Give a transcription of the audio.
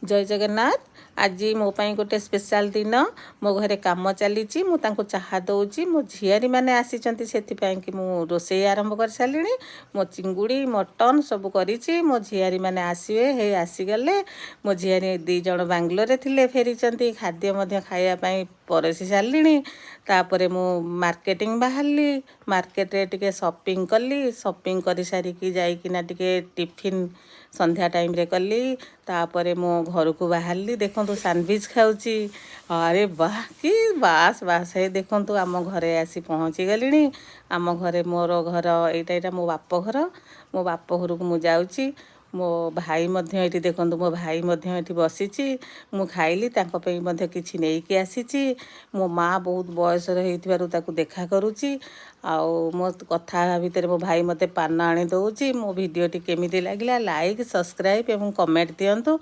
ଜୟ ଜଗନ୍ନାଥ। ଆଜି ମୋ ପାଇଁ ଗୋଟେ ସ୍ପେଶାଲ ଦିନ। ମୋ ଘରେ କାମ ଚାଲିଛି, ମୁଁ ତାଙ୍କୁ ଚାହା ଦେଉଛି। ମୋ ଝିଆରୀମାନେ ଆସିଛନ୍ତି, ସେଥିପାଇଁ କି ମୁଁ ରୋଷେଇ ଆରମ୍ଭ କରିସାରିଲିଣି। ମୋ ଚିଙ୍ଗୁଡ଼ି, ମଟନ୍ ସବୁ କରିଛି। ମୋ ଝିଆରୀମାନେ ଆସିବେ, ହେଇ ଆସିଗଲେ। ମୋ ଝିଆରୀ 2 ଜଣ ବାଙ୍ଗଲୋରରେ ଥିଲେ, ଫେରିଛନ୍ତି। ଖାଦ୍ୟ ମଧ୍ୟ ଖାଇବା ପାଇଁ ପରସି ସାରିଲିଣି। ତାପରେ ମୁଁ ମାର୍କେଟିଂ ବାହାରିଲି। ମାର୍କେଟରେ ଟିକେ ସପିଂ କଲି। ସପିଂ କରିସାରିକି ଯାଇକିନା ଟିକେ ଟିଫିନ୍ ସନ୍ଧ୍ୟା ଟାଇମ୍ରେ କଲି। ତାପରେ ମୁଁ ଘରକୁ ବାହାରିଲି। ଦେଖନ୍ତୁ, ସାଣ୍ଡୱିଚ୍ ଖାଉଛି। ଆରେ ବାह, କି ବାସ୍ ବାସ୍! ହେଇ ଦେଖନ୍ତୁ, ଆମ ଘରେ ଆସି ପହଞ୍ଚିଗଲିଣି। ଆମ ଘରେ, ମୋର ଘର ଏଇଟା। ଏଇଟା ମୋ ବାପ ଘର। ମୋ ବାପ ଘରକୁ ମୁଁ ଯାଉଛି। ମୋ ଭାଇ ମଧ୍ୟ ଏଇଠି, ଦେଖନ୍ତୁ, ମୋ ଭାଇ ମଧ୍ୟ ଏଠି ବସିଛି। ମୁଁ ଖାଇଲି, ତାଙ୍କ ପାଇଁ ମଧ୍ୟ କିଛି ନେଇକି ଆସିଛି। ମୋ ମା ବହୁତ ବୟସର ହେଇଥିବାରୁ ତାକୁ ଦେଖା କରୁଛି। ଆଉ ମୋ କଥା ହେବା ଭିତରେ ମୋ ଭାଇ ମୋତେ ପାନ ଆଣି ଦେଉଛି। ମୋ ଭିଡ଼ିଓଟି କେମିତି ଲାଗିଲା, ଲାଇକ୍, ସବସ୍କ୍ରାଇବ୍ ଏବଂ କମେଣ୍ଟ ଦିଅନ୍ତୁ।